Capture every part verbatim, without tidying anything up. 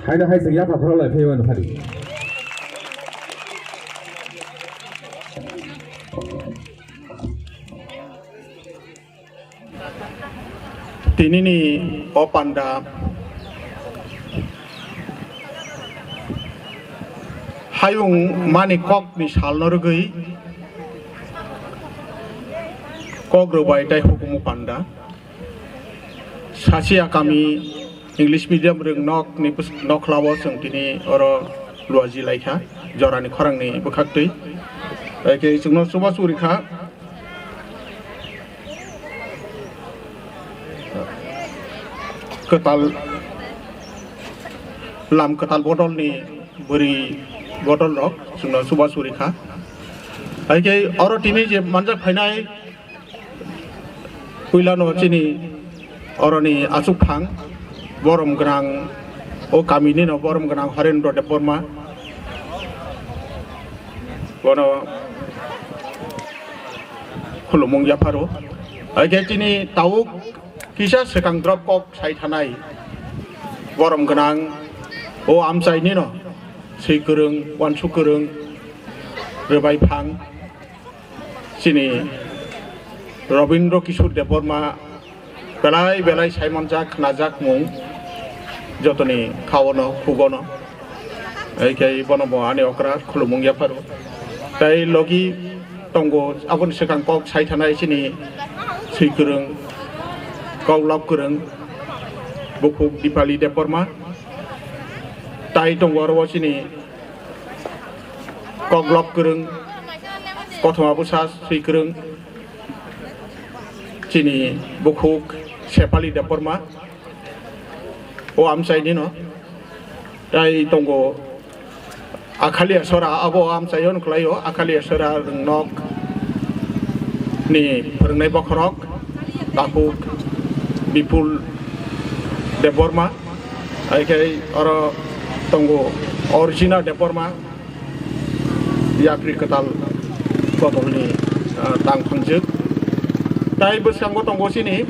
Haino hai chwng yapha khorok lai phaiwi mano phadi. Tinini o panda hayung mani kokni salno rwgwi kok rwbai tei hukumu panda. Sachi akami English medium rwng nokni bws-, nokhlao chwng tini oro luaji laikha, jorani khorangni bwkhaktwi. Hai khe chwngno chubachu rikha. Kwtal, lam kwtal bodolni bwrwi bodolrok chwngno chubachu rikha. Hai khe oro tini je manjak phainai, puilano chini oroni achukphang borom gwnang, o kaminino borom gwnang Horendro Debbarma, bono khulumung yapharo. Hai khe chini tabuk kisa swkang drop kok sai thanai borom gwnang o amchainino swi kwrwng, uansuk kwrwng, rwbai phang. Chini Robindra Kishore Debbarma belai belai saimanjak, khnajakmung jotoni khaono, khugono. Hai khe bono bo ani okra khulumung yapharo. Tai logi tongo, aboni swkang kok sai thanai chini swi kwrwng, kok lab kwrwng, bukhuk Dipali Debbarma. Tai tongo oro o chini Koklop kwrwng, kothoma bwsa swi kwrwng, chini bukhuk Sepali Debbarma, o amchainino. Tai tongo Akhalia Sora, abo amchaio wngkhlaio, Akhalia Sora rwngnok ni phwrwngnai bokhorok, takhuk Bipul Debbarma, hai khe oro tongo Orjina Debbarma, yapri kwtal bodolni, ah, tang phangjak. Tai bwskango tongo chini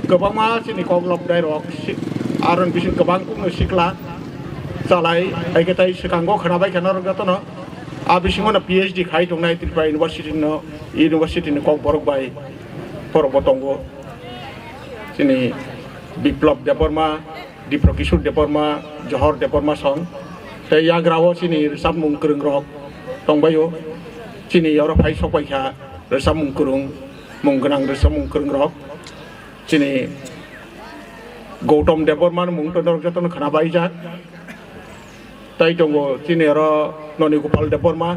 kwbangma chini koklop dairok, si-, aroni bising kwbang kukno sikla chalai, hai khe tai swkango khwnabai khe norok jotono. A bisingo no P H D khai tongnai Tripura University no, University ni kokborok bai borok bo tongo. Chini Biplab Debbarma, Dipro Kishore Debbarma, Johor Debbarma song. Tei yagra o chini rwchapmung kwrwng rok tongbaio. Chini oro phai sokpai kha rwchapmung kwrwng, mung gwnang rwchapmung kwrwng rok. Chini Gautam Debbarma ni mung to norok jotono khwnabaijak. Tai tongo chini oro Noni Gopal Debbarma,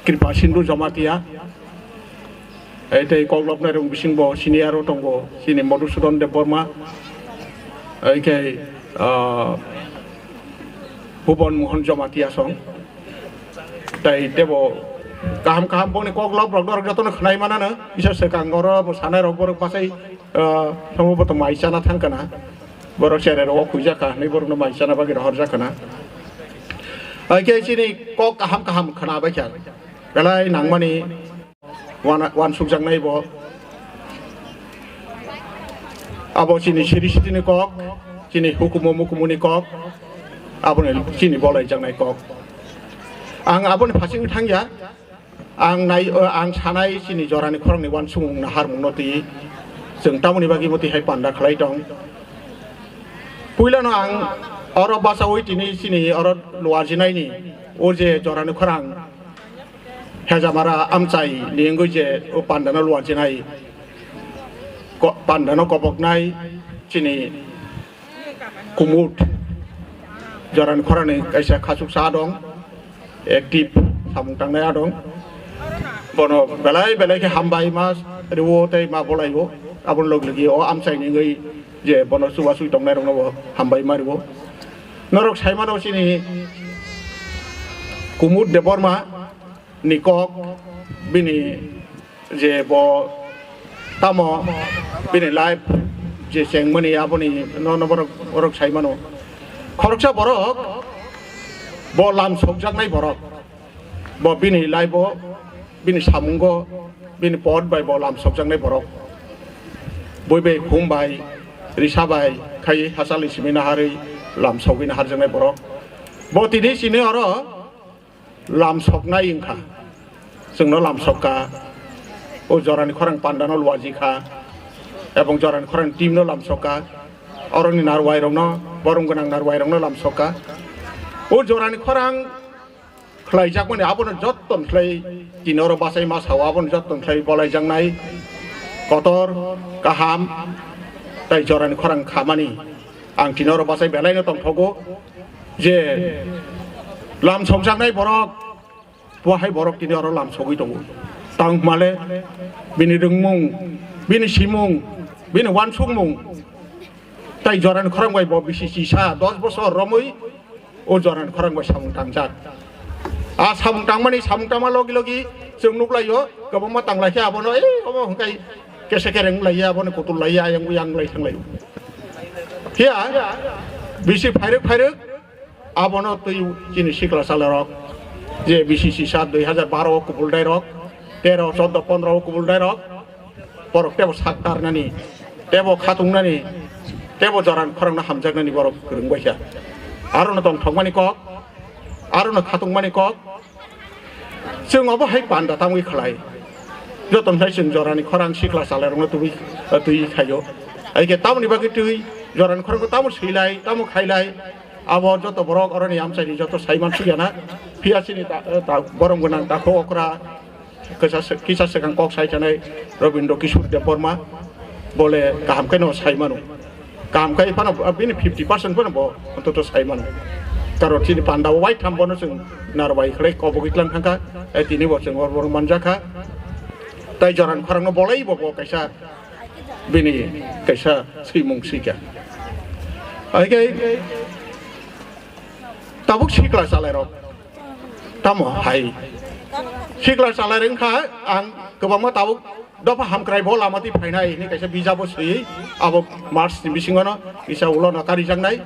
Kripa Sindhu Jamatia. Hai tei koklopnai rok bising bo senior o tongo chini Madhusudan Debbarma. Hai khe, ah, Bhuban Mohan Jamatia song. Tai tebo kaham kaham boni koklop rok norok jotono khwnai manano. Bisa swkang oro bo sanai rok borok bachai, ah, thangbo bo to mai chana thang kana. Borok cherai rok o khuijak kha hinwi borokno mai chana bagwi rohorjak kana. Hai khe chini kok kaham kaham khwnabai kha. Belai nangmani wana-, wansukjaknai bo. Abo chini siri sitini kok, chini hukumu mukumuni kok, aboni chini bolaijaknai kok. Ang aboni phasing thangya, ang nai, ang sanai chini jorani khorokni wansukmung naharmungno twi chwng tamoni bagwi mwtwi hai panda khlai tong. Puilano ang oro bachaui tini chini oro luarjinaini o je jorani khorang Hejamara amchai ni wngwi je o pandano luarjinai, ko-, pandano koboknai chini Kumut jorani khorani kaisa khachuksa dong, active samung tangnai dong. Bono belai belai khe hambai ma rwo tei ma bolaibo. Aboni log logi o amchai ni wngwi je bono chubachu tongnai rokno bo hambai ma rwo. Norok sai mano chini Kumut Debbarma ni kok, bini je bo tamo bini life je chengmani aboni no, no borok, borok sai mano. Khoroksa borok bo lam sokjaknai borok, bo bini life o, bini samungo Bini pot bai bo lamsokjaknai borok. Bui bai, khum bai, risa bai khai hachal ni simi naharwi lamsogwi naharjaknai borok. Bo tini chini oro lamsoknai wngkha. Chwngno lamsokka. O jorani khorang pandano luaji kha. Ebong jorani khorang team no lamsokka. Oroni narwai rokno, borom gwnang narwai rokno lamsokka. O jorani khorang khlaijakmani abono jotton khlai tini oro bachai ma sao abono jotton khlai bolaijaknai kotor kaham tai jorani khorang khamani ang tini oro bachai belaino tongthogo je lamsokjaknai borok bo hai borok tini oro lamsogwi tongo tang male bini rwngmung bini simung bini wansukmung tai jorani khorang bai bo bisi chisa dos bosor romwi o jorani khorang bai samung tangjak. A samung tangmani samung tangma logi logi chwng nuklaio kwbangma tanglaikhe abono ei omo hwnkhe kese kereng laia abono kutul laia ayang buyang lai thanglaio. Phiya bisi phairwk phairwk abono twi chini sikla chalarok je bisi chisa dui hajar baro o kubuldairok tero choudo pondro o kubuldairok borok tebo sak tarnani, tebo khatungnani, tebo joran khorangno hamjaknani borok kwrwng baikha. Arono tongthokmani kok, arono khatungmani kok, chwng obo hai panda tangwi khlai. Joto hai chwng jorani khorang sikla chalairokno twi, twi khaio. Haikhe tamoni bagwi twi jorani khorangno tamo swilai, tamo khailai, abo joto borok oroni amchaini joto saiman suyana. Phiya chini ta, ta, borom gwnang takhuk okra, Kisa se-, kisa swkang kok sai chanai Robindra Kishore Debbarma bole kaham khe no sai mano. Kaham khai phano bini fifty percent phano bo ontoto sai mano. Karon chini panda o wai tham bono chwng narwai khlai kobogwi tlang thangkha, eh, tini bo chwng hor bor manjakha. Tai joran khorang no bolai bo, bo kaisa bini kaisa swimung swikha. Ai kai tabuk sikla salai rok. Tamo hai. Sikla salai rengkha ang kwbangma tabuk dopha hamkrai bo lama twi phainai hini kaisa bijabo swi abo March ni bisingo no kisa ulo no karijaknai.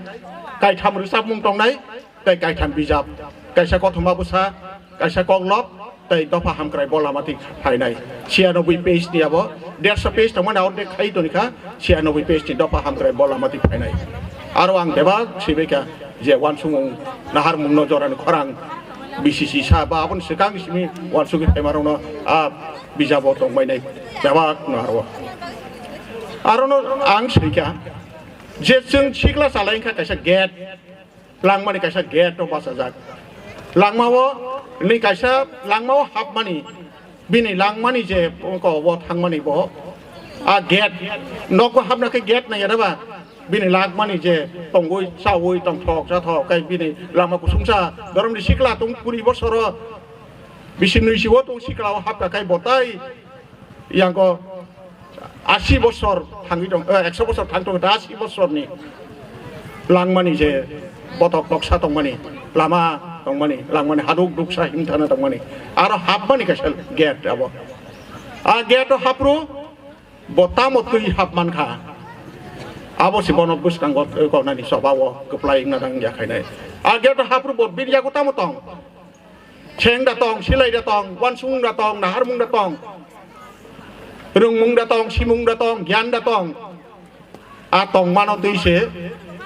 Kaitham rwchapmung tongnai tei kaitham bijap. Kaisa kothoma bwsa, kaisa koklop tei dopha hamkrai bo lama twi phainai. Siyanobui page ni abo derso page tongmani ordek khai tonikha. Siyanobui page ni dopha hamkrai bo lama twi phainai. Aro ang bebak swibaikha je wansukmung naharmung no jorani khorang B C C sa ba aboni swkang simi wansugwi phaimarokno a bijabo tongbainai bebak no aro. Arono ang swikha je chwng sikla chalai wngkha kaisa gate. Langmani kaisa gate o bachajak. Langmao ni kaisa langmao hapmani bini langmani je kobo thangmani bo a gate nogo hapna khe gate nai ba bini langmani je tongwi chawi tongthok chathok kai bini lama kusungsa doromni sikla tong kuri bosoro bisi nuisibo tong sikla o hapka kai botai. Yang ko asi bosor thangwi tong, eh, ekso bosor thang tong, da asi bosor ni langmani je botok toksa tongmani, lama tongmani, langmani haduk duksa himthana tongmani, aro hapmani kaisa gate abo. A gate o hapru bo tamo twi hapmankha. Abo si bono bwskango konani soba o kwplai wngna nang ya khainai. A gate o hapru bo bini yago tamo tong. Seng da tong, silai da tong, wansung da tong, naharmung da tong, rwngmung da tong, simung da tong, giyan da tong. A tong mano twi se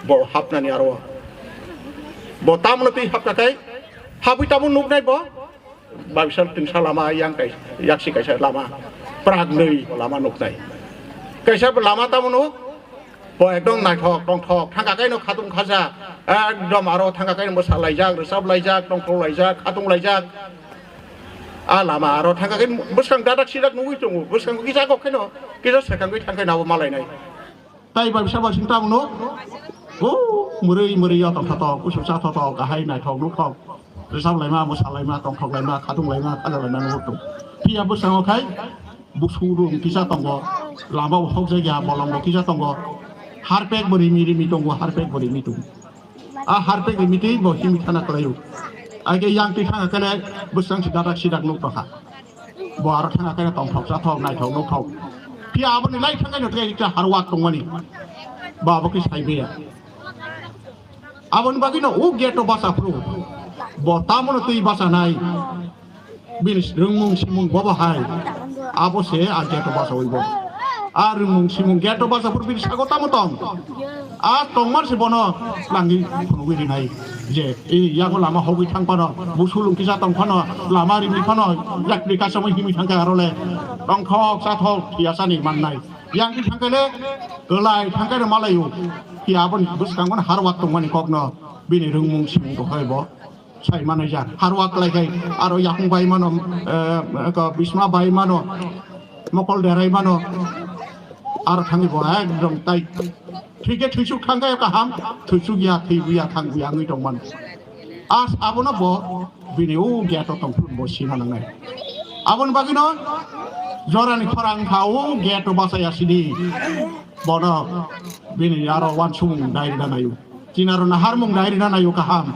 bo hapnani aro. Bo tamno twi hapna kai, hapwi tamo nuknai bo. Babisal tingsa lama yang kai, yaksi kaisa lama. Prak nwi lama nuknai. Kaisa lama tamo nuk, Bo ekdom naithok tongthok thangka kaino khatung khaja, ekdom aro thangka kaino bwsa laijak, rwchap laijak, tongthok laijak, khatung laijak. A lama aro thangka kaino bwskang dadak sidak nugwi tongo, bwskango kisa kok khaino kisa swkangwi thangkhe nabo malainai. Tai bai bwsa bai sing tamo no, o mwrwi mwrwi yo tongthotok, usuk chathotok, ahai naithok nukhok. Rwchap laima, mwsa laima, tongthok laima, khatung laima, khaja laima nugwi tongo. Phiya bwskango khai Busu rung kisa tongo, lama bo hokjak ya, bolong bo kisa tongo, harpek bo rimi rimi tongo, harpek bo rimi tongo. A harpek rimi twi bo himi thana kwlaio. Aike yang twi thangkha khe bwswng si dadak sidak nuk tongkha. Bo aro thangkha khe tongthok chathok naithok nukhok. Phiya aboni lai thangkha no tei ekta harwak tongmani. Bo abo khe sai biya. Aboni bagwi no o gate o basa phuru. Bo tamo no twi basa nai. Bini rwngmung simung bobo hai. Abo se a gate o bachawi bo. A rimung simung gate o bacha phuru bini sago tamo tong. A tongmar se bono langwi phunugwi rinai. Je, e, yago lama hogwi thang phano, busulung kisa tong phano, lama rimwi phano, yakri kasamwi himwi thangkhe aro le tongthok chathok thiyasani mannai. Yang thangkhe le, kwlai thangkhe le malaio. Ki aboni bwskango harwak tongmani kokno, bini ringmung simung tongkhai bo. Sai mano ya, harwa klai khai, aro yakung bai mano, eh, ko bisma bai mano, mokol derai mano, aro thangwi bo ekdom tai. Thwikhe thwisuk thangkhe kaham, thwisuk ya, thwibu ya, thangbu ya wngwi tong mano. As abono bo bini o gate o tong phuru bo sina nangnai. Aboni bagwino jorani khorang kha o gate o bachaya sidi. Bono bini aro wansukmung dai rina naio. Chini aro naharmung dai rina naio kaham.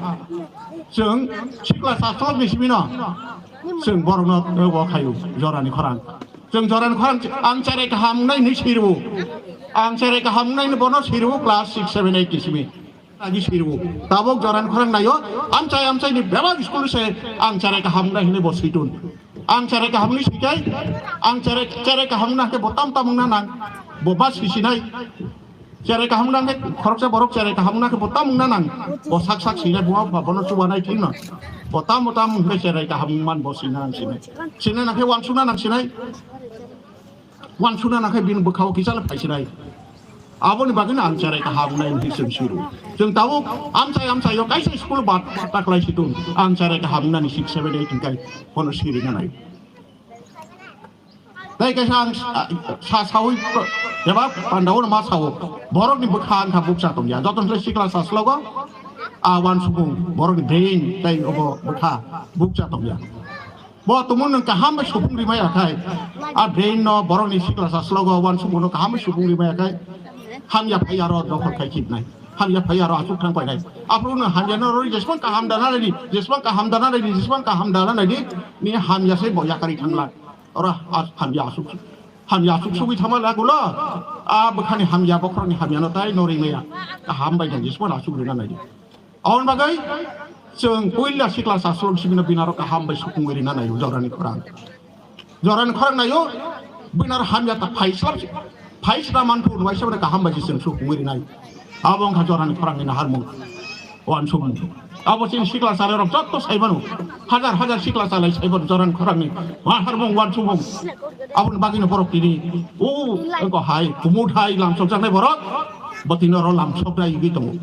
Chwng sikla saslok ni simi no. Chwng borok no bo khaio jorani khorang. Chwng jorani khorang ang cherai kaham nai ni sirwo. Ang cherai kaham nai ni bono sirwo class six, seven, eight ni simi. Agi sirwo. Tabok jorani khorang naio. Amchai amchai ni bebak school se ang cherai kaham nai hini bo situn. Ang cherai kaham ni sikai. Ang cherai cherai kaham na ke bo tam tam na nang. Bo ba sisinai. Cherai kaham nang khe khoroksa borok cherai kaham nang khe bo tam wngna nang. Bo sak sak sinai bo ba bono chubanai thik no. Bo tam bo tam hwnkhe cherai kaham man bo sina nang sinai. Sinai nang khe wansukna nang sinai. Wansukna nang khe bini bwkhao kisa le phai sinai. Aboni bagwino ang cherai kaham nai hwnwi chwng siru. Chwng tabuk amchai amchai o kaisa school bat taklai situng. Ang cherai kaham nani six, seven, eight hwnkhe bono siri nai. Tei kaisa ang sa, sa, sawi eba pandao ma sao. Borokni bwkha wngkha bukcha tongya. Joto hwnle sikla sa slogo, a wansukmung, borokni brain tei obo bwkha bukcha tongya. Bo tumung nwng kaham bai supung rimaya khai. A brain no borokni sikla sa slogo wansukmung no kaham bai supung rimaya khai. Hamya phai aro dokhor khai khibnai. Hamya phai aro asuk thang painai. Aphuru no hamya no rori jesman kaham dana leni, jesman kaham dana leni, jesman kaham dana leni, ni hamya se bo yakari thangla. Ora as-, hamya asuk. Hamya asuk sugwi thama lagulo. A bwkhani hamya, bokhorokni hamya no tai no rimaya. Kaham bai jang jesman asuk rina naidi. Aboni bagwi chwng puila sikla sa slok sibino binaro kaham bai sukungwi rina naio jorani khorang. Jorani khorang naio, binaro hamya ta phai slap si, phai sra man phuru bai sabra kaham bai chwng sukungwi rinai. Abo wngkha jorani khorangni naharmung. Wansukmung. Abo chini sikla chale rok jotto saibanu. Hajar hajar sikla chale saibanu jorani khorangni. Waharmung wansukmung. Aboni bagwino borok tini. O, engko hai, kumut hai, lamsok jaknai borok. Bo tini oro lamsok dai igwi tongo.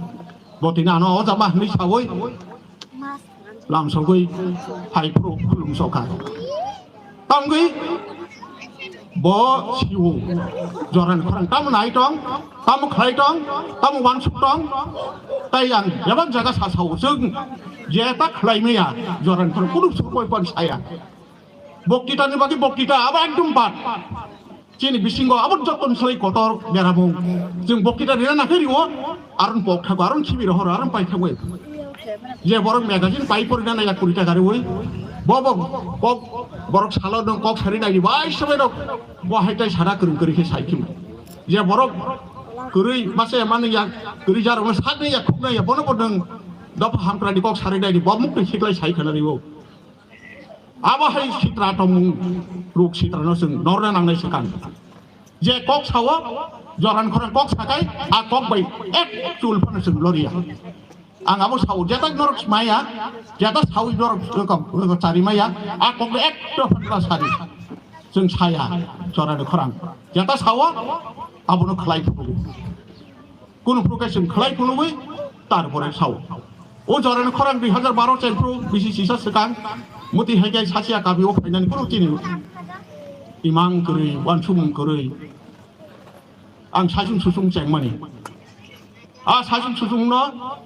Bo tini ano o jama hwnwi sawi. Lamsogwi hai phuru khulumsokha. Tamgwi bo siwo jorani khorang tamo nai tong, tamo khlai tong, tamo wansuk tong. Tai ang bebak jaga sa sao chwng je ta khlai maya jorani khorang kunu sukoi pan saya. Boktitani bagwi boktita abo ekdom bad. Chini bisingo abo joton slai kotor beramung. Chwng boktita rina nakhe riwo, aron pok thago, aron khibi rohor, aron pai thago. Je borok magazine pai porina nai kuri taka riwi. Bo bo kok borok salo dong kok sari nai bai sabai rok. Bo hai tai sara kwrwi kwrwi khe sai khibi. Je borok kwrwi mase mani ya kwrwi jarok no sak ni ya khuk nai ya bono bo dong dopha hamkra ni kok sari nai bo muk twi khiklai sai khana riwo. Abo hai sitra tongmung ruk sitra no chwng norna nangnai swkang. Je kok sao, joran khorang kok sakai, a kok bai ek chul phano chwng loriya. Ang abo sao, jeta norok maya, jeta sao norok chari maya, a kok bai ek to phano sari. Chwng saya, joran khorang. Jeta sao, abono khlai phuru. Kunu phuru khe chwng khlai phunugwi tarpore sao. O jorani khorang dui hajar baro chengphru bisi sisa swkang muti hai khe sasia kabi o phainani kunu chini imang kwrwi, wansukmung kwrwi. Ang saichung suchung chengmani. A saichung suchungno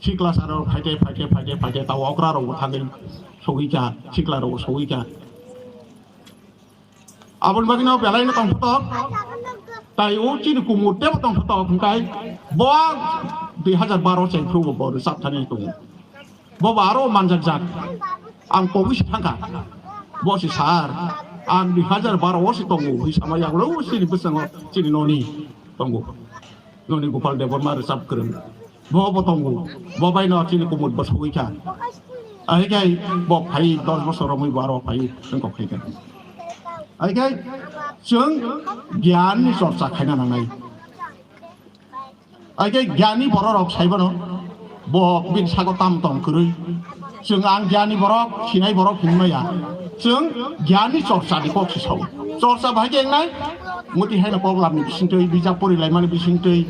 sikla saro phaite, phaite, phaite, phaite, tao okra rokbo thangwi sogwi kha, sikla rokbo sogwi kha. Aboni bagwino belai no tongphotok. Tai o chini kumut tebo tongphotok hwnkhe bo dui hajar baro chengphru bo bo rwchap thani tongo. Bo bo aro manjak jak. Ang kogwi se thangkha. Bo se sir, ang dui hajar baro o se tongo, hwi sama yagulo o chini bwskango chini noni tongo. Noni Gopal Debbarma rwchap kwrwng. Bo bo tongo. Bo bai no chini kumut bo sogwi kha. Ahikhe bo phai dos bosor romwi bo aro phai wngkok khaikha. Haikhe chwng giyanni chorcha khaina nangnai. Haikhe giyani bororok saibano bo bini sago tam tong kwrwi. Chwng ang giyani borok, sinai borok hinmaya. Chwng giyanni chorchani kok se sao. Chorcha bahai khe wngnai, muti haino kok lamni bisingtwi, bijap porilaimani bisingtwi,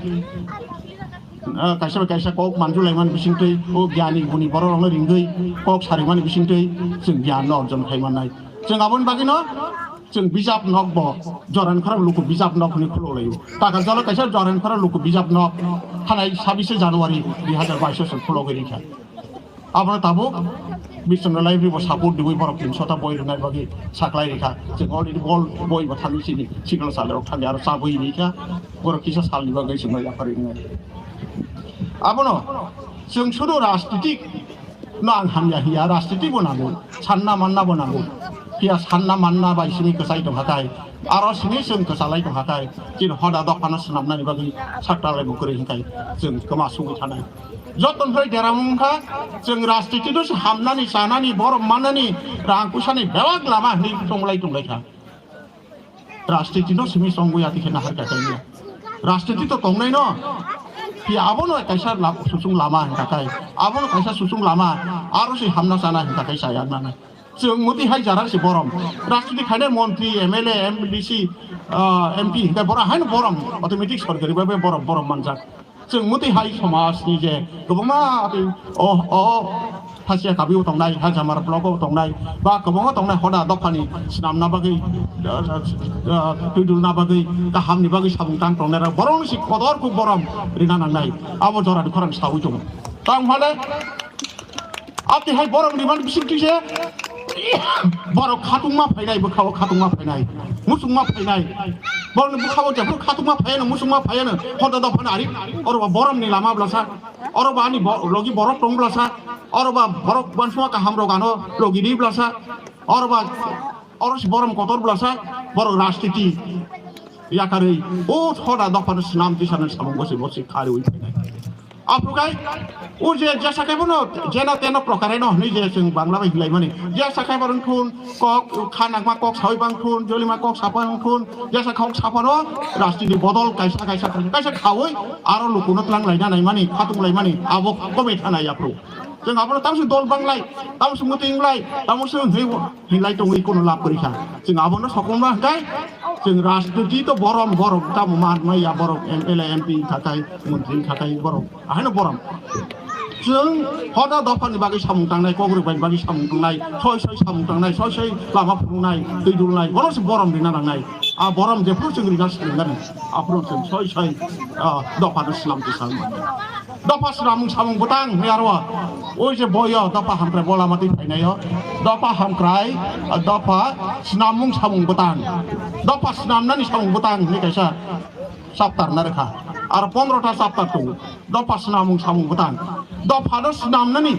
ah, kaisa bai kaisa kok manjulaimani bisingtwi, o giyani guni bororokno ringwi kok sarimani bisingtwi chwng giyanno orjon khai mannai. Chwng aboni bagwino chwng bijap nok bo Jorani Khorang Luku Bijap Nok hwnwi khulok laio. Takar jalo kaisa Jorani Khorang Luku Bijap Nok thanai sabise January dui hazar baish o se khulogwi rikha. Abono tabuk Biswanath Library bo support diwi borok tin sota boi rwnai bagwi saklai rikha. Chwng already bol boi bo thangwi sini sikla salrok thangwi aro chabwi rikha. Borok kisa salni bagwi chwngno yapharwi wngnai. Abono chwng sudu rajnitik no ang hamya hiya, rajniti bo nango, sanna manna bo nango. Phiya sanna manna bai simi kwchai tongkha kai, aro simi chwng kwchalai tongkha kai, chini hoda dophano swnamnani bagwi saktalai bo kwrwi hinkai chwng kwma sugwi thanai. Joto nokhroi deramung kha, chwng rajniti no se hamnani, chanani, borom mannani, rang pusani belak lama hinwi tonglai tonglai kha. Rajniti no simi chongwi ati khe nahar kha kainwi. Rajniti to tongnai no. Phiya abono kaisa la-, susung lama hinka kai. Abono kaisa susung lama. Aro se hamna chana hinka kai chaya nana. Chwng muti hai jara se borom. Rajniti khainai montri, M L A, M D C, ah, M P hinka bora haino borom. Automatic sorkari bai bai borom, borom manjak. Chwng muti hai somajni je kwbangma tei o, o Hasia Kabi o tongnai, Hajamara block o tongnai, ba kwbangma tongnai hoda dophani swnamna bagwi, ah, ah, twi dulna bagwi, kahamni bagwi samung tang tongnai rok, borokni si kodor kuk borom rina nangnai, abo jorani khorang sawi tongo. Tang phale, Ati hai borok ni mani bising twi se borok khatungma phainai, bwkha o khatungma phainai, musungma phainai. Borok ni bwkha o jephru khatungma phaiano, musungma phaiano, hoda dophano ari. Oro ba borom ni lama blasa, oro ba ani bo-, logi borok tong blasa, oro ba borok bansuma kaham rok ano logi ri blasa, oro ba oro si borom kotor blasa, borok rajniti yakarwi o hoda dophano swnam twi sanani samung bo se bo se khariwi phainai. Aphuru khai, o je jesa khai bono, jeno teno prokare no hwnwi je chwng Bangla bai hinlaimani. Jesa khai borok thun, kok, kha nangma kok sawi bang thun, jolima kok sapa bang thun, jesa kok sapano, rajniti bodol kaisa, kaisa, kaisa, kaisa khawi, aro lukuno tlang laina naimani, khatung laimani, abo kome thana aphuru. Chwng abono tamswk dol banglai, tamswk mwtwi wnglai, tamswk hwnwi hinlai tongwi kono lab kwrwi kha. Chwng abono sokomna hwnkhe, chwng rajniti to borom, borom tamo man maya borok M L A, M P wngkha khai, montri wngkha khai borok. Ahaino borom. Chwng hoda dophani bagwi samung tangnai, kok rwbaini bagwi samung tangnai, soi soi samung tangnai, soi soi lama phunuknai, twi dulnai, bono se borom rina nangnai. A borom jephru chwng rina swrwngmani, aphuru chwng soi soi, ah, dophano swnam twi samung. Dopha swnamung samung bwtang hwnwi aro o je boyo dopha hamkrai bo lama twi phainaio. Dopha hamkrai, ah, dopha swnamung samung bwtang. Dopha swnamnani samung bwtang hwnwi kaisa chapter narwkha. Aro pondro ta chapter tongo. Dopha swnamung samung bwtang. Dophano swnamnani,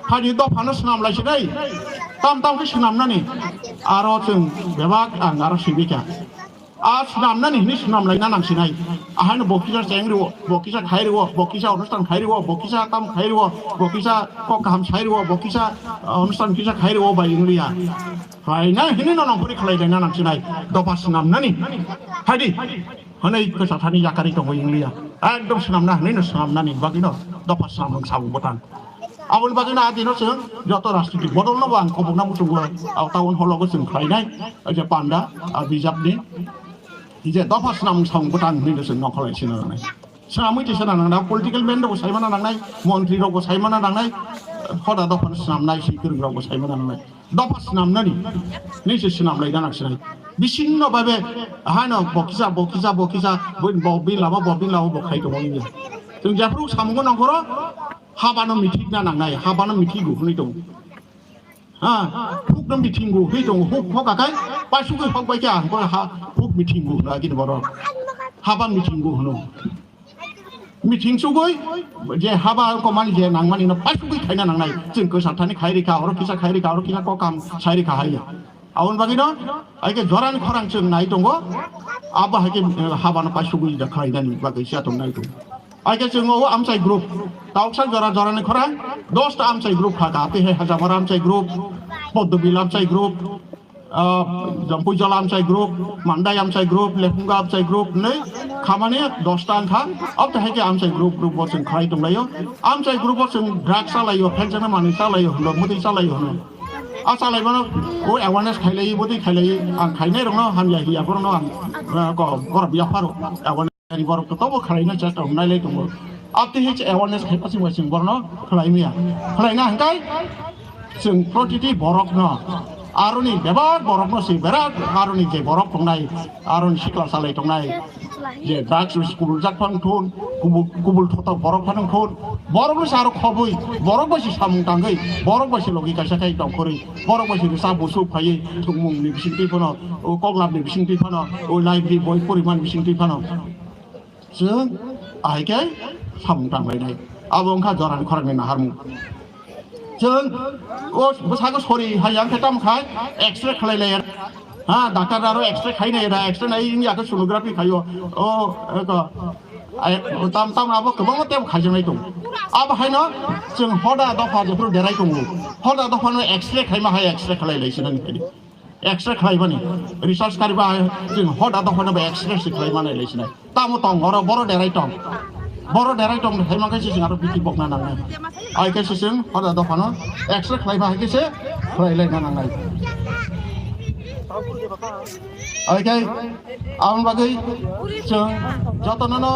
phaidi dophano swnam lai sinai. Tam tam khe swnamnani. Aro chwng bebak ang aro sibika. A swnamnani hwnwi swnam laina nang sinai. Ahaino bo kisa cheng rwo, bo kisa khai rwo, bo kisa onusthan khai rwo, bo kisa kam khai rwo, bo kisa kok kaham sai rwo, bo kisa, ah, onusthan kisa khai rwo bai wngliya. Phaina hwnwi no nongkhorwi khlai laina nang sinai. Dopha swnamnani. Phaidi. Hwnwi kwsa thani yakarwi tongo wngliya. Ekdom swnamna hwnwi no swnamnani bagwi no dopha swnamung samung bwtang. Aboni bagwi no adino chwng joto rajnitik bodol no bo ang kobokna muchungo, ah, town hall o chwng khlainai, ah, je panda, ah, bijapni, je dopha swnamung samung bwtang hwnwi no chwng nongkholai sina nangnai. Swnamwi twi sina nangnai, political man rok bo saimana nangnai, montri rok bo saimana nangnai, hoda dopha no swnamnai, swi kwrwng rok bo saimana nangnai. Dopha swnamnani, nini se swnam lai gana sinai. Bisingno babe, haino bo kisa, bo kisa, bo kisa, bo, bo bin lama, bo bin lama, bo khai tongo nini. Chwng jephru samungo nongkhoro, habano mithikna nangnai, habano mithigo hwnwi tongo. Ha, hukno mithingo hwnwi tongo, huk hok akai, paisugwi hok bai kha, huk mithingo hwno agini borok. Haba mithingo hwno. Mithing sugwi je haba komani je nangmani no paisugwi khaina nangnai. Chwng kwsa thani khai rikha, oro kisa khai rikha, oro kisa kokam sai rikha hai. Aboni bagwi no, aike jorani khorang chwng nai tongo. Abo hai khe, eh, haba no paisugwi da khlainani bagwi se atong nai tongo. Aike chwng o amchai group. Tauksa jora jorani khorang, dos ta amchai group kha ka. Tei hai Hajamara amchai group, Poddobil amchai group, ah, Jampui Jola amchai group, Mandai amchai group, Lephunga amchai group, nei khamani dosta wngkha. Aboni hai khe amchai group, group bo chwng khlai tonglaio. Amchai group bo chwng drug chalaio, phekjaknai manwi chalaio hwno, mwtwi chalaio hwno. A chalaimano o awareness khailai, bwtwi khailai, ang khainai rokno hamya hiya, borokno ang, ah, ko-, borok yapharo awareness. Ari borok to tobo khlaina chesta hwnwi lai tongo. Abtwi hai se awareness khai pachung bai chwng borokno khlai maya. Khlaina hwnkhe chwng protiti borokno, aroni bebak borokno se berak aroni je borok tongnai, aroni sikla salai tongnai, je drugs kubul jak phang thun, kubul, kubul thotok borok phang thun, borokno se aro khobwi, borok bai se samung tangwi, borok bai se logi kaisa khai tongkhorwi, borok bai se rwchap muchung phaiwi thwngmungni bisingtwi phano, o koklapni bisingtwi phano, o library boi poriman bisingtwi phano. Chwng ahai khe samung tanglainai. Abo wngkha jorani khorangni naharmung. Chwng o bwsakhe sori hai yang khe tamo khai X-ray khlai lai. Ha, doctor aro X-ray khai nai ra, X-ray nai wngya khe sonography khaio. O, eko, ai, tam, tam abo kwbangma tebo khaijaknai tongo. Abo haino chwng hoda dopha jephuru derai tongo. Hoda dophano X-ray khaima hai X-ray khlai lai sinani khaidi. X-ray khlaimani, research kariba hai chwng hoda dophano bo X-ray se khlaimani lai sinai. Tamo tong oro boro derai tong. Boro derai tong hai mankhe se chwng aro biti bokna nangnai. Ai khe se chwng hoda dophano X-ray khlaima hai khe se khlai laina nangnai. Ai khe aboni bagwi chwng jotono no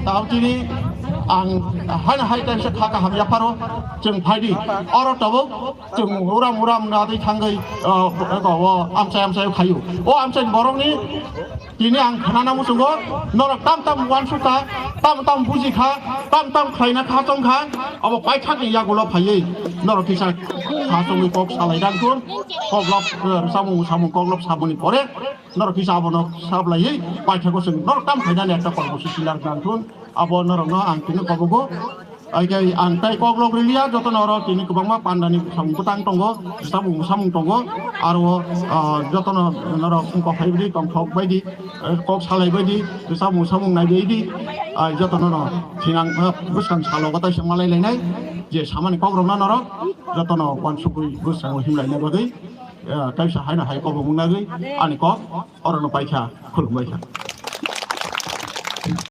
tamo tini ang haino hai time se kha kaham yapharo chwng phaidi. Oro tabuk chwng uram uram nadwi thangwi, o, o, o, amchai amchai khaio. O amchai borokni tini ang khnana muchungo, norok tam tam uansukha, tam tam bujikha, tam tam khlaina kha chongkha, abo paithakni yagulo phaiwi norok kisa kha chongwi kok salai dang thun, kok lok, eh, samung samung kok lok saboni pore norok kisa abono sablaiwi paithakgo chwng norok tam khainani ekta kormosuchi narwk nang thun, abo norokno ang tini kobogo. Ai khe ang tai kok lok rwliya, jotono oro tini kwbangma pandani samung kwtang tongo, samung samung tongo, aro, ah, jotono norok wngkok hai bwdwi tongthok baidi, eh, kok salai baidi, samung samung nai baidi, ah, jotono no thinang, ah, bwskang salo kwtai se malai lainai, je samani kok rokno norok jotono uansugwi bwskango himlaina bagwi, ah, kaisa haino hai kok rok wngnagwi ani kok orono paikha, khulumbaikha.